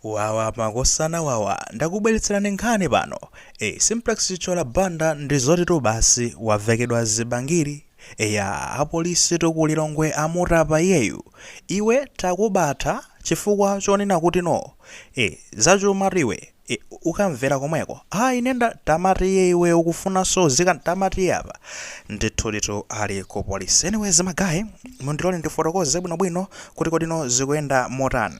Wawa makosana wawa, ndakubweretserani nkhani pano. E, Simplex Chithyola Banda ndi zotitu basi wavekedwa zibangiri. Eya, apolisitu ku Lilongwe amutapa iyeyu. Iwe takubatha chifukwa chonena kuti no. E, zachumatu iwe. E, ukamvera komweko. Ah, ine nda tamati iye iwe ukufunanso zika tamati iye apa. Ndithuditu ali ku polisi. Anyways magaye, mundilole ndifotokoze bwinobwino kuti kodino zikuyenda motani.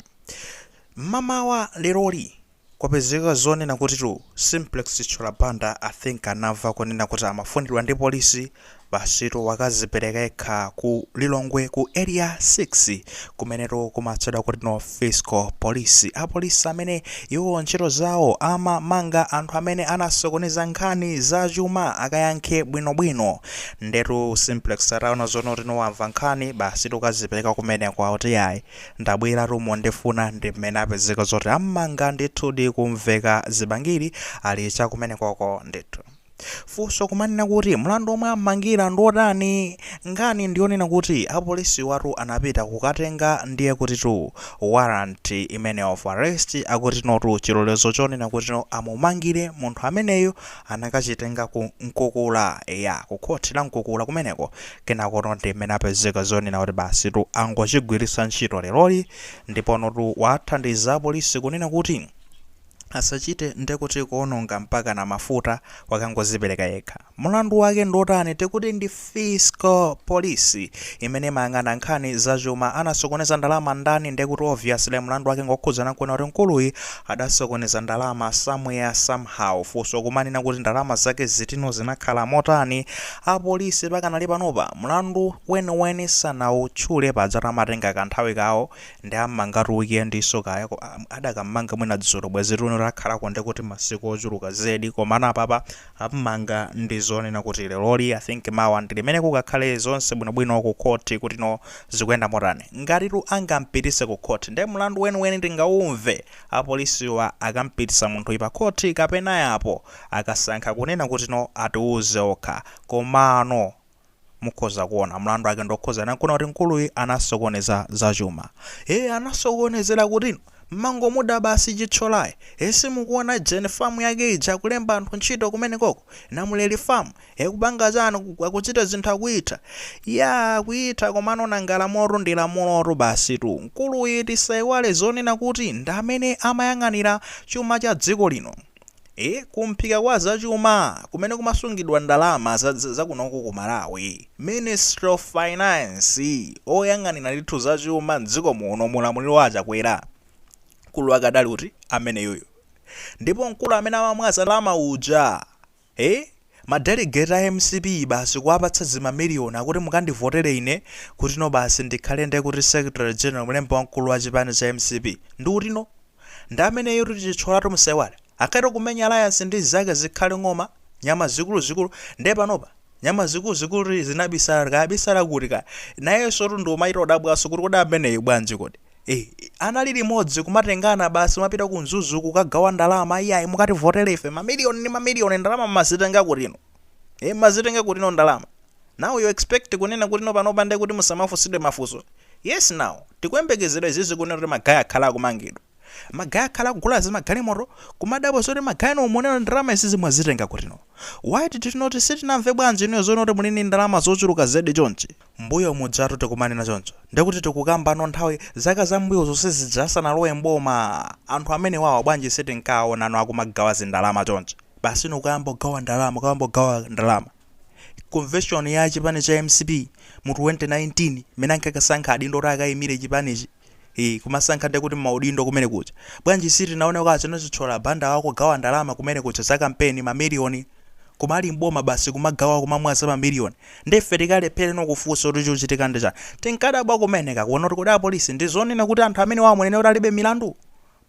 Mmamawa leroli kwapezeka zonena kutitu Simplex Chithyola Banda I think anamva kunena kuti amafunidwa ndi polisi, basitu wakazipereka yekha ku Lilongwe ku Area 6 kumenetu kumatchedwa kuti no Fiscal Police. Apolisi amene iwo ntchito zawo amamanga anthu amene anasokoneza nkhani za chuma akayankhe bwinobwino. Ndetu Simplex ataona zonoti no wamva nkhani, basitu kazipereka kumeneko akuti yayi, Ndabweratu mondifuna ndi mmene apezeka zoti ammanga ndithudi kumveka zibangiri ali chakumenekoko ndithu. Funso kumanena kuti mlandu omwe ammangira ndiotani? Nkhani ndiyonena kuti apolisiwatu anapita kukatenga ndiye kutitu warrant imene of arrest akutinotu chilolezo chonena kutino amumangire munthu ameneyu anakachitenga ku Mkukula eya ku khoti la Mkukula kumeneko Kenakono ndi mmene apezeka zonena kuti basitu angochigwiritsa ntchito leroli ndiponotu wathandiza apolisi kunena kuti asachite ndekuti kuononga mpakana mafuta wakangozipereka yekha. Mlandu wake ndiotani tikuti ndi fiscal police imene imayang'ana nkhani za chuma anasokoneza ndalama ndani ndekuti obviously mlandu wake ngokhudzana nkuona kuti mkuluyi adasokoneza ndalama somewhere somehow funso kumanena kuti ndalama zake zitino zinakhala motani Apolisi pakanali panopa mlandu weniweni sanautchule pajatu amatenga kanthawi kawo nde ammangatu weekendinso kaya adakammanga mwina dzulo bwezi tuno takhalako ndekuti masiku ochuluka zedi komano apapa ammanga ndi zonena kuti leroli I think mawa ndi limene kukakhale zonse bwinobwino ku court kuti no zikuyenda motani ngatitu angampitise ku court nde mlandu weniweni tingaumve apolisiwa akampitisa munthuyi pa court kapena yapo Akasankha kunena kuti no atiuze okha komano mukhoza kuona mlandu wake ndiokhuzana nkuona kuti mkuluyi anasokoneza zachuma ee anasokonezera kuti mmangomuda basi Chithyolayi ee simukuona Jane farm yake ija akulemba anthu ntchito kumenekoko Namuleli farm ee kupanga chani akuchita zinthu akuitha yaa akuitha komano nanga lamulotu ndi lamulotu basitu mkuluyi tisaiwale zonena kuti ndamene amayang'anira chuma cha dziko lino. E, kumphika kwa zachuma kumene kumasungidwa ndalama za, za, za kunoko ku Malawi, Ministry of Finance, oyang'anira ndithu zachuma mdziko muno mulamuliro wa Chakwera, mkulu wake adali uti ameneyuyu. Ndipo mkulu amene amamwaza ndalama uja, e, ma delegate a mcp basi kuwapatsa zima million akuti mukandivotere ine kuti no basi ndikhale nde kuti secretary general mlembi wamkulu wa chipani cha mcp ndi utino ndi ameneyotu Chithyolatu musaiwale ankachita kumenya alliance ndi zake Zikhale Ng'oma nyama zikuluzikulu nde panopa nyama zikuluzikulu zinabisala kaya abisala kuti kaya nayensotu ndi umachita kudabwanso kuti kodi ameneyu bwanji kodi Eh, anali limodzi kumatengana basi kumapita ku Mzuzu kukagawa ndalama iyayi mukativotere ife mamiliyoni ndi mamiliyoni ndalama mmazitenga kutino eh, mmazitenga kutino ndalama now you expect kunena kuti no panopa nde kuti musamafunsidwe mafunso yes now tikuyembekezera izizi kunena kuti magaye akhala akumangidwa magaye akhala akugula zimagalimoto kumadabwa zoti magaye no munena ndalama izizi mwazitenga kutino why did you not sitinamve bwanji inuyo zoona kuti muli ndi ndalama zochuluka zedi chonchi Mbuyo mujatu tikumanena choncho ndekuti tikukambano nthawi zaka za mbuyo zonse zija asanalowe mboma anthu amenewawa bwanji sitinkawaonano akumagawa zindalama chonchi basi no kuyamba kugawa ndalama kuyamba kugawa ndalama convention ya chipani cha mcp mu 2019 mmene ankakasankha adindo kuti akayimire chipanichi e, kumasankha ndekuti maudindo kumene kuja bwanji sitinaone kwa achina Chithyola Banda akugawa ndalama kumene kuja za kampeni mamiliyoni koma ali m'boma basi kumagawa kumamwaza mamiliyoni nde ife tikalephereno kufunsa kuti chikuchitika ndi chani tinkadabwa kumene kakuona kuti kodi apolisi ndi zonena kuti anthu amenewa munene kuti alibe milandu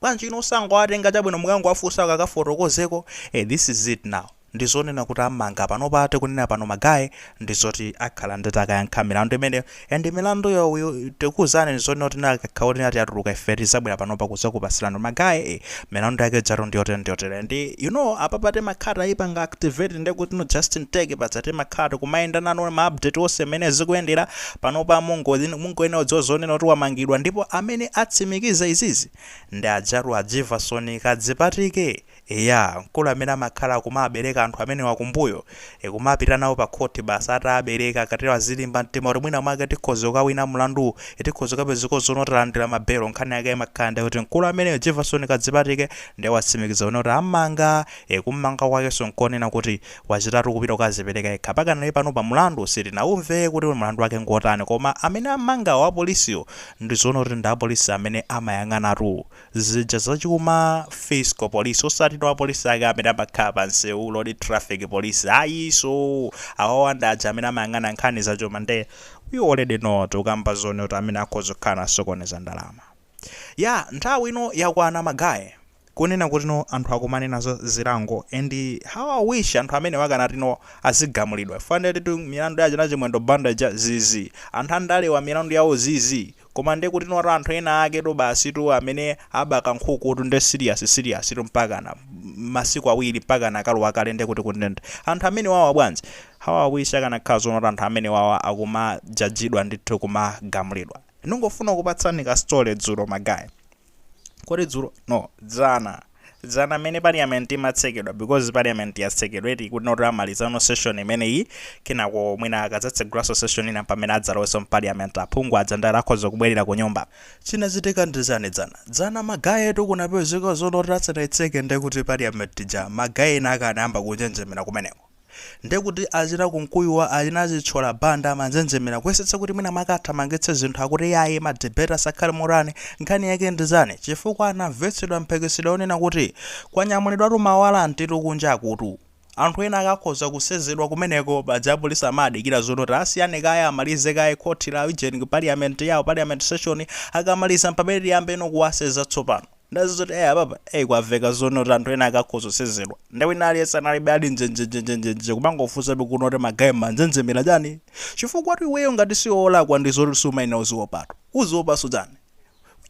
bwanji inu osangowatenga chabwino mukangowafunsa akakafotokozeko eh, this is it now Ndi zonena kuti amanga panopa. Tikunena pano, ma guys, ndi zoti akhala nditi akayankha milandu imeneyo. And milanduyo tikuwuzani, zonena kuti nakakhala kuti ati atuluka, ife tizabwera panopa kuzakupasirani, ma guys. Milandu yake jatu ndiyotere ndiyotere. Ndi apapa timakhala ipanga activate, ndekuti no Justin Tech paja timakhala kumayenda nanu ma update onse mmene zikuyendera. Panopa mungoyena kudziwa zonena kuti wamangidwa, ndipo amene atsimikiza izizi ndi ajatu a Jivason Kadzipatike. Eya, mkulu amene amakhala kumabereka anthu amene wakumbuyo, kumapita nawo pa khoti basi. Atabereka akatero, azilimba mtima kuti mwina mwake tikhoza kukawina mlandu, tikhoza kukapezeka zonotalandira mabelo. Nkhani yake imakhala ndi kuti mkulu ameneyo Jivason Kadzipatike ndiye watsimikiza kuti amanga. Kummanga kwakenso nkonena kuti wachitatu kupita kukazipereka yekha. Pakanali pano pa mulandu sitinawumve kuti mlandu wake ngotani, koma amene amanga wa polisiyo ndi zoona kuti ndi apolisi amene amayang'anatu zija zachuma, fiscal police, osati ndi apolisi ake amene amakhala pa msewu, road traffic police, ayiso. Awawa ndi aja amene amayang'ana nkhani zachuma. Nde we already know tikamba zone kuti amene akhoza kukhala nasokoneza ndalama ya nthawi ino yakwana, ma guys, kunena kuti no anthu akumane nazo zilango. And how I wish anthu amene wakanati no azigamulidwa. Fanele tu milandu yacho na Chimwendo Banda ja zizi, anthu andalewa milandu yawo zizi, koma ndiye kuti no anthu ena ake to basi tu amene abaka nkhuku tu nde serious serious tu, mpakana masiku 2 mpakana akalowa kale nde kuti kundende. Anthu amene wawa bwanji? How I wish akanakhala zoona anthu amene wawa akumajajidwa ndithu, kumagamulidwa. Ndingofuna kupatsani ka story. Dzulo, ma guys, kodi dzulo? No, dzana, dzana amene parliament imatsekedwa, because parliament yatsekedwa iti kuti noti amalizano session imeneyi, kenako mwina akadzatsegulanso session ina pamene adzalowenso parliament, aphungu aja ndali akhoza kubwerera ku nyumba. Chinachitika ndizani dzana? Dzana, ma guys etu, kunapezeka zonoti asanayitseke ndekuti parliament ja, ma guys ena akanayamba kunjenjemera kumeneko, ndekuti achita Kunkuyiwa, achina Chithyola Banda amanjenjemera kuyesetsa kuti mwina makathamangitse zinthu, akuti yayi, ma debate asakhale morani. Nkhani yake ndizani? Chifukwa anamvetsedwa mphekesera onena kuti kwanyamulidwatu ma warrant tu kunja akutu anthu ena akakhoza kusezedwa kumeneko. Paja apolisi amadikira zonoti asiyane kaya amalize kaye khoti la ujeni, parliament yawo, parliament session. Akamaliza pamene tiyambe ino kuwaseza. Tsopano ndazizoti apapa kwaveka zonoti anthu ena akakhoza kusezedwa. Ndi wina aliyense analibe ali njenjenjenjenje kumangofunsabe kuno kuti, "Ma guys, manjenjemera chani?" Chifukwa tu iweyo ngati siwolakwa, ndi zoti sumayenera uziopatu. Uziopanso chani?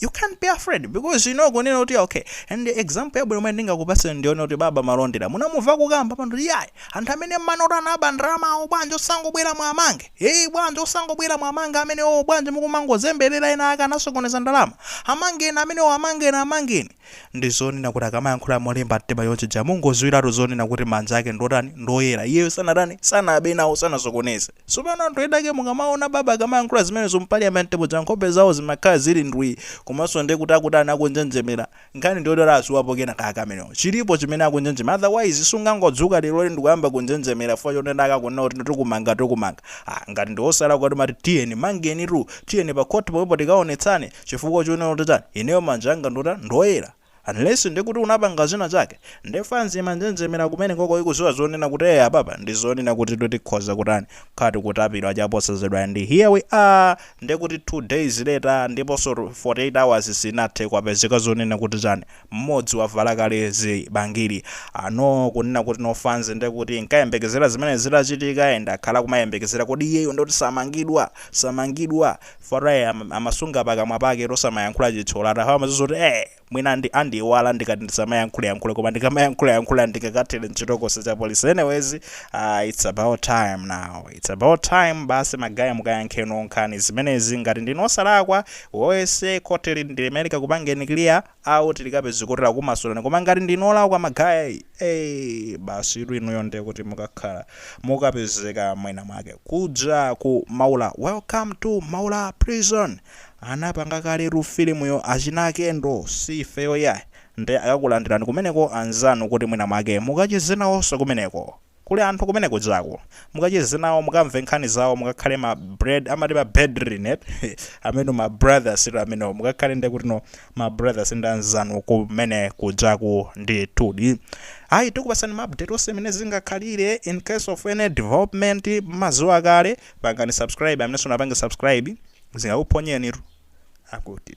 You can't be afraid because you know kunena kuti okay. And the example yabwino imene ndingakupaseni ndione kuti baba Malondera munamumva kukamba pano kuti yayi, anthu amene mmanoti anaba ndalama awo, bwanji osangobwera mwamange? Hey, bwanji osangobwera mwamange amene o? Bwanji mukumangozemberera ena ake anasokoneza ndalama? Amangeni amenewo, amangeni, amangeni. Ndi zonena kuti akamayankhula molimba mtima yonchija, mungoziwiratu zonena kuti manja ake ndotani? Ndoyera. Iyeyo sanatani? Sanabe nawo, sanasokoneze. Tsopano anthu ena ake mukamaona baba akamayankhula zimenezo m'parliament muja, nkhope zawo zimakhala zili ndwi, komanso ndi kuti akutani? Akunjenjemera. Nkhani ndiyodera aziwapo kena kaka amenewo chilipo chimene akunjenjemera, otherwise sungangodzuka lero ndikuyamba kunjenjemera chifukwa chonena akakunena kuti tikumanga, tikumanga. Ah, ngati ndi osala kwati mati tiyeni mangeni tu, tiyeni pa court pomwepo tikaonetsane, chifukwa chonena kuti chani? Ineyo manja anga ndota ndoyera, unless ndikuti unapanga zina zake. Ndefanzi manjenjemera kumene koko ikuziwa zonena kuti apapa ndi zonena kuti tikhoza kutani, khati kutapidwa chaposezedwa. And here we are, ndekuti 2 days later, ndiponso 48 hours sinathe, kwapezeka zonena kuti chani? Mmodzi wavala kale zibangiri ano. Kunena kuti no fans ndekuti nkayembekezera zimene zitachitika, and akhala kumayembekezera kuti iyeyo ndoti samangidwa, samangidwa. Faraye amasunga pakamwa pake, tosamayankhula Chithyola atafa amazizoti mwina andiwala ndikati ndisamayankhule yankhule, koma ndikamayankhula yankhula ndikakathire mchitokosi cha polisi. Anyways, it's about time now, it's about time basi. Ma guys, mukayankheno nkhani zimenezi ngati ndinu osalakwa wonse, khoti ndi limene likakupangeni clear out, likapeza kuti lakumasulani. Koma ngati ndinu olakwa, ma guys, basi inuyo ndiye kuti mukakhala mukapezeka mwina mwake kuja ku Maula. Welcome to Maula Prison. Anapanga kaletu filimuyo achinakendo, si ifeyo ya. Nde akakulandirani kumeneko anzanu kuti mwina mwake mukacheze nawonso kumeneko. Kuli anthu kumeneko jako, mukacheze nawo, mukamve nkhani zawo, mukakhale ma bread amati ma bedrin amene ma brothers amenewo, mukakhale nde kuti no ma brothers ndi anzanu kumene kujaku. Ndithudi ayi, tikupasani ma update onse amene zingakhalire. In case of any development, mazuwa kale pangani subscribe. Amene sunapange subscribe, zingakuphonyeni tu akuti.